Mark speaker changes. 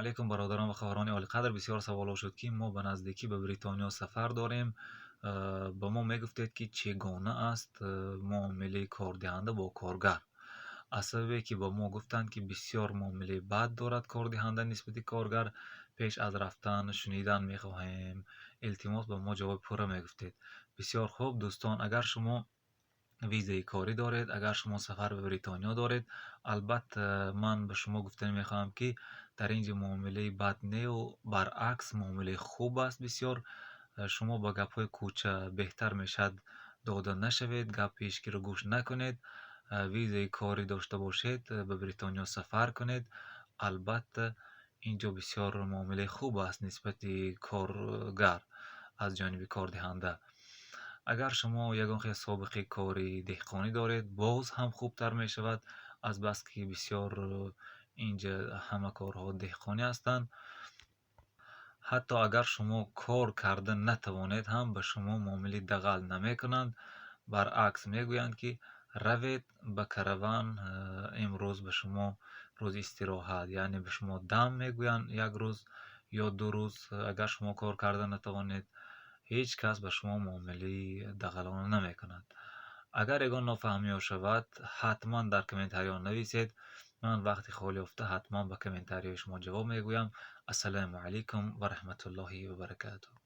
Speaker 1: Алейкум, бародарон ва хоҳарони олиқадр. Бисёр саволҳо шуд, ки мо ба наздикӣ ба Бритониё сафар дорем. Ба мо мегуфтед, ки чӣ гуна аст муомилаи кордиҳанда бо коргар. Аз сабабе ки ба мо гуфтанд, ки бисёр муомилаи бад дорад кордиҳанда нисбати коргар, пеш аз рафтан шунидан мехоҳем. Илтимос, ба мо ҷавоби пурра мегуфтед. Бисёр хуб, дӯстон, агар шумо визаи корӣ доред, агар шумо сафар ба Бритониё доред, албатта, ман ба шумо гуфтанӣ мехоҳам, ки дар ин ҷо муомилаи бад неу, баръакс, муомилаи хуб аст бисёр. Шумо ба гапҳои кӯча беҳтар мешавад дода нашавед, гапи ҳечкиро гӯш накунед. Визаи корӣ дошта бошед, ба Бритониё сафар кунед. Албатта, ин ҷо бисёр муомилаи хуб аст нисбати коргар аз ҷониби кордиҳанда. Агар шумо ягон хел собиқаи кори деҳқонӣ доред, боз ҳам хубтар мешавад, азбаски бисёр инҷа ҳама корҳо деҳқонӣ ҳастанд. Ҳатто агар шумо кор карда натавонед ҳам, ба шумо муомилаи дағал намекунанд. Баръакс, мегӯянд, ки равед ба караван, имрӯз ба шумо рӯзи истироҳат, яъне ба шумо дам мегӯянд як рӯз ё 2 рӯз. Агар шумо кор карда натавонед, ҳеҷ кас ба шумо муомилаи дағалона намекунад. Агар ягон нофаҳмиҳо шавад, ҳатман дар комментариҳо нависед. Ман вақти холӣ ёфта ҳатман ба комментариҳои шумо ҷавоб мегӯям. Ассалому алайкум ва раҳматуллоҳи ва баракатуҳ.